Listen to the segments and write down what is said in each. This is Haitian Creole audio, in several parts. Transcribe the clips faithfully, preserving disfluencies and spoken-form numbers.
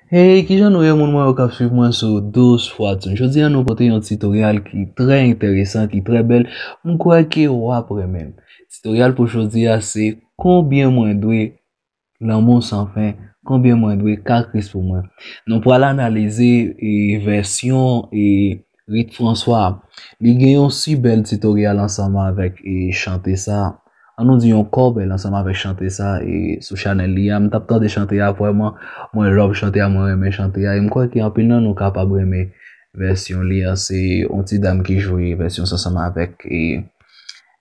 Hey, kijan nou ye, moun mwen yo k ap swiv mwen sou Douce Fortune? Jodi a, nou pote yon tutorial ki trè enteresan, ki trè bèl. M kwè ke w ap renmen l. Tutorial pou jodi a, se konbyen mwen dwe lanmou san fen, konbyen mwen dwe ka Kris pou mwen. Nou pral analize, e, vèsyon, e, Rit François. Li gen yon si bèl tutorial ansanm avèk, e, chante sa. An nou di yon kòbèl ansanm avèk chante sa, e, sou chanèl li a. M t ap tande chante a, vrèman, mwen love chante a, mwen renmen chante a. E m kwè ke anpil nan nou kapab renmen vèsyon li a. Se yon ti dam ki jwe vèsyon sa ansanm avèk, e,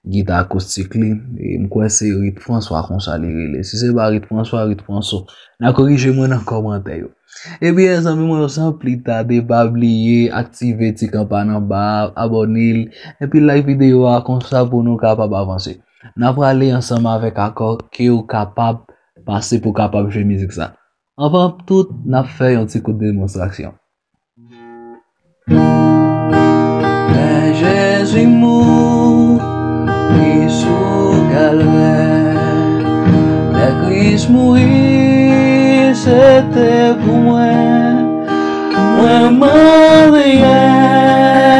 gita akoustik li. E m kwè se Rit François konsa li rele. Si se pa Rit François, Rit François. N a korije mwen nan kòmantè yo. Ebyen, zanmi mwen yo, san pli tade, pa bliye aktive ti kanpa nan ba a, abòne l, epi like videyo a konsa pou nou kapab avanse. N a prale ansanm avèk akò ke w kapab pase pou w kapab jwe mizik sa. Anvan tout, n ap fè yon ti kout demonstrasyon. Lè Jezi mouri sou kalè, lè Kris mouri, se te pou mwen. Mwen mande,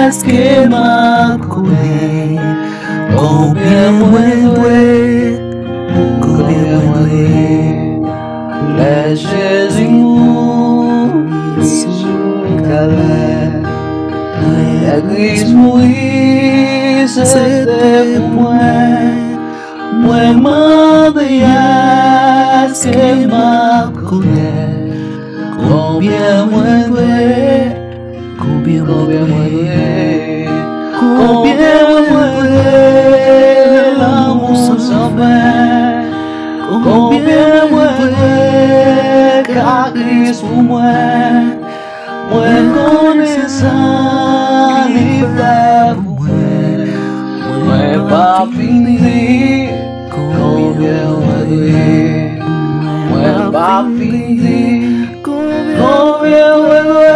èske m ap konnen konbyen mwen dwe, konbyen mwen dwe? Lè Jezi mouri sou kalè, lè Kris mouri, se te pou mwen. Mwen mande, èske m ap konnen konbyen mwen dwe, konbyen mwen dwe, konbyen mwen dwe lanmou san fen? Konbyen mwen dwe ka Kris pou mwen? Mwen konnen sa li fè pou mwen. Mwen p ap fin di konbyen mwen dwe. Mwen p ap fin di konbyen mwen dwe.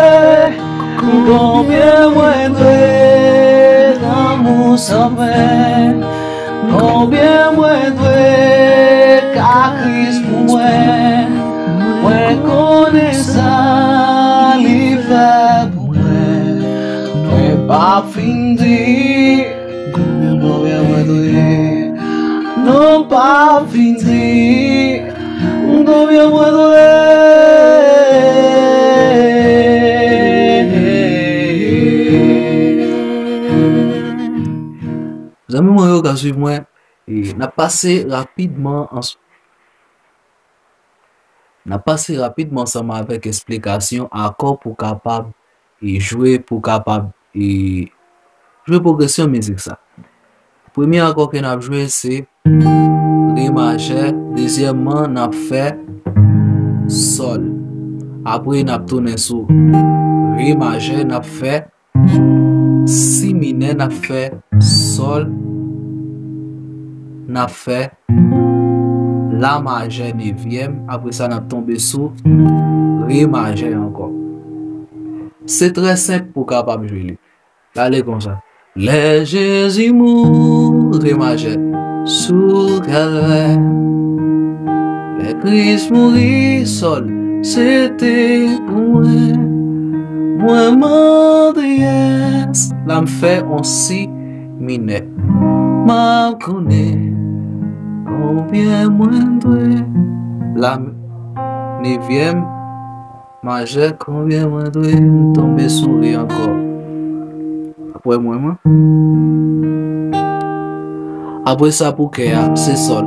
Konbyen mwen dwe lanmou san fen? Konbyen mwen dwe ka Kris pou mwen? Mwen konnen sa li fè pou mwen. Mwen p ap fin di konbyen mwen dwe. Non, p ap fin di konbyen mwen dwe. Zanmi mwen yo k ap swiv mwen, e, n ap pase rapidman ans-, n ap pase rapidman ansanm avèk esplikasyon akò pou kapab, e, jwe, pou kapab, e, jwe pwogresyon mizik sa. Premye akò ke n ap jwe se re majè, dezyèmman n ap fè sòl. Apre n ap tounen sou re majè, n ap fè si minè, n ap fè sòl, n ap fè la majè nevyèm, apre sa n ap tonbe sou re majè ankò. Se trè senp pou w kapab jwe li. L ale konsa. Lè Jezi mouri, re majè, sou kalvè. Lè Kris mouri, sòl, se te pou mwen. Mwen mande, èske la m fè on si minè. M ap konnen konbyen mwen dwe. La nevyèm majè, konbyen mwen dwe? M tonbe sou re ankò. Apre mwen, mwen. Apre sa, pou kè a, se sòl.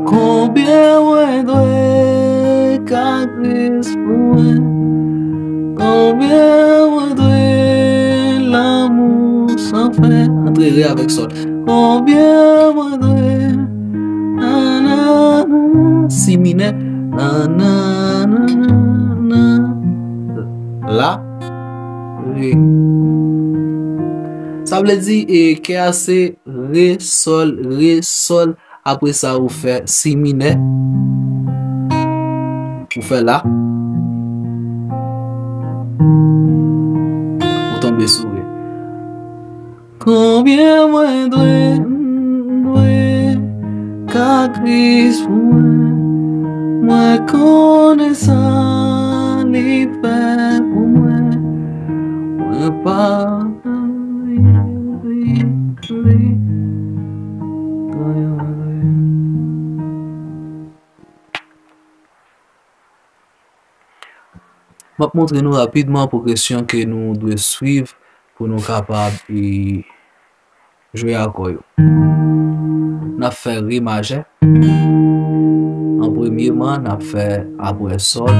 Konbyen mwen dwe ka Kris pou mwen? Konbyen mwen dwe lanmou san fen? Antre re avèk sòl. Konbyen mwen dwe? Nanana, si minè. Nanana, la, re. Sa vle di, e, kè a se re, sòl, re, sòl. Apre sa, ou fè si minè. Ou fè la. Ou tonbe sou re. Konbyen mwen dwe, dwe ka Kris pou mwen? Mwen konnen sa li fè pou mwen. Mwen pa regle. M ap montre nou rapidman pwogresyon ke nou dwe swiv pou nou kapab, e, jwe akò yo. N ap fè re majè. An premyeman, n ap fè apre sòl.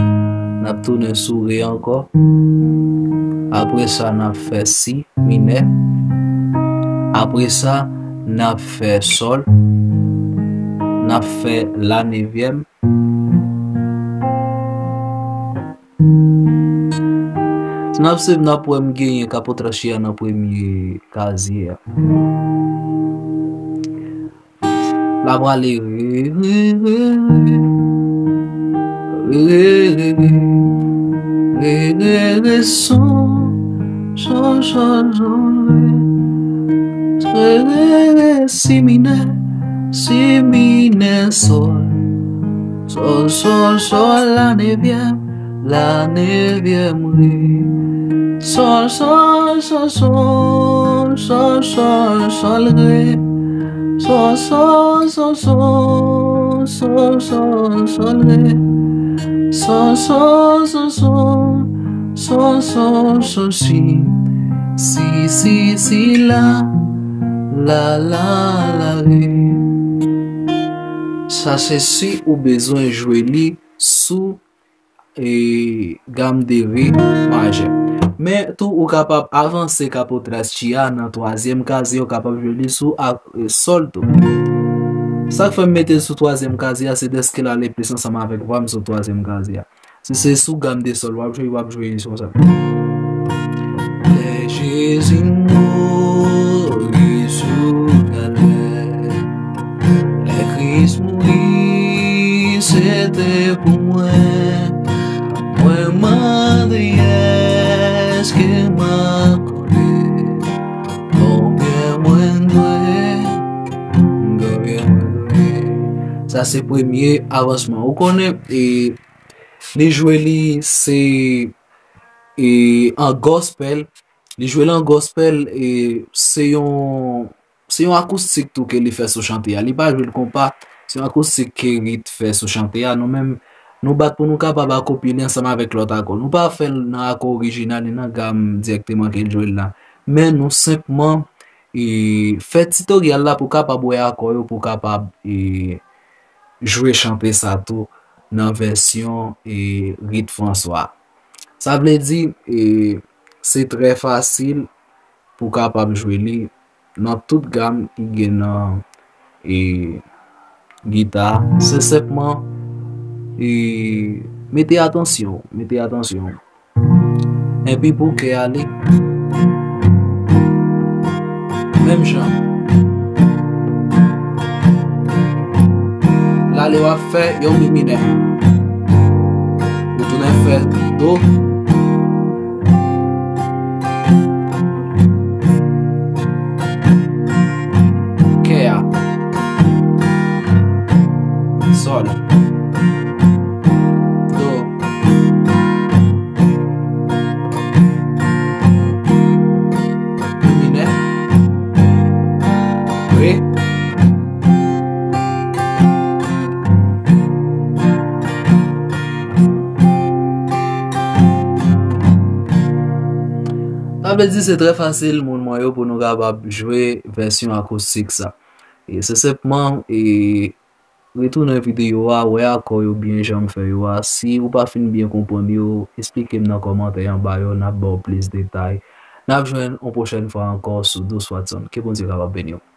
N ap tounen sou re ankò. Apre sa, n ap fè si minè. Apre sa, n ap fè sòl. N ap fè la nevyèm. Si n ap swiv, n ap wè m genyen kapot rachi a nan premye kazye a. L ap prale re, re, re, re. Re, re, re, re. Re, re, re, sol, sol, sol, sol, re. Re, re, re, si minè, si minè, sòl. Sòl, sòl, sòl, la nevyèm, la nevyèm, re. Sòl, sòl, sòl, sòl, sòl, sòl, sòl, re. Sòl, sòl, sòl, sòl, sòl, sòl, sòl, re. Sòl, sòl, sòl, sòl, sòl, sòl, sòl, si. Si, si, si, la, la, la, la, re. Sa se si ou bezwen jwe li sou, e, gam de re majè. Men tou, ou kapab avanse kapot rachi a nan twazyèm kazye, ou kapab jwe li sou ak, e, sòl tou. Sa k fè m mete l sou twazyèm kazye a, se dèske l ale plis ansanm avèk vwa m sou twazyèm kazye a. Si se sou gam de sòl w ap jwe, w ap jwe li konsa. Lè Jezi mouri sou galè, lè Kris mouri, se te pou mwen. Mwen mande, èske m ap konnen konbyen mwen dwe, konbyen mwen dwe? Sa se premye avansman. Ou konnen, e, li jwe li, se, e, an gospel. Li jwe l an gospel, e, se yon, se yon akoustik tou ke li fè sou chante a. Li pa jwe l konpa, se yon akoustik ke Rit fè sou chante a. Nou menm, nou bat pou nou kapab akopye li ansanm avèk lòt akò. Nou pa fè l nan akò orijinal ni nan gam dirèkteman ke l jwe l la. Men nou senpman, e, fè titoryal la pou kapab wè akò yo, pou kapab, e, jwe chante sa tou nan vèsyon, e, Rit Franswa. Sa vle di, e, se trè fasil pou kapab jwe li nan tout gam ki gen nan, e, gita. Se senpman, e, mete atansyon, mete atansyon. Enpi pou kè a li, menm jan. L ale w ap fè yon mi minè. Ou tounen fè do. Kè a. Sòl. Do. Minè. Re. Sa vle di se trè fasil, moun mwen yo, pou nou kapab jwe vèsyon akoustik sa. E se senpman, e, retounen videyo a, wè akò yo byen jan m fè yo a. Si ou pa fin byen konprann yo, eksplike m nan kòmantè anba yo, n ap ba w plis detay. N ap jwenn yon pwochèn fwa ankò sou Douce Watson. Ke Bondye kapab beni w.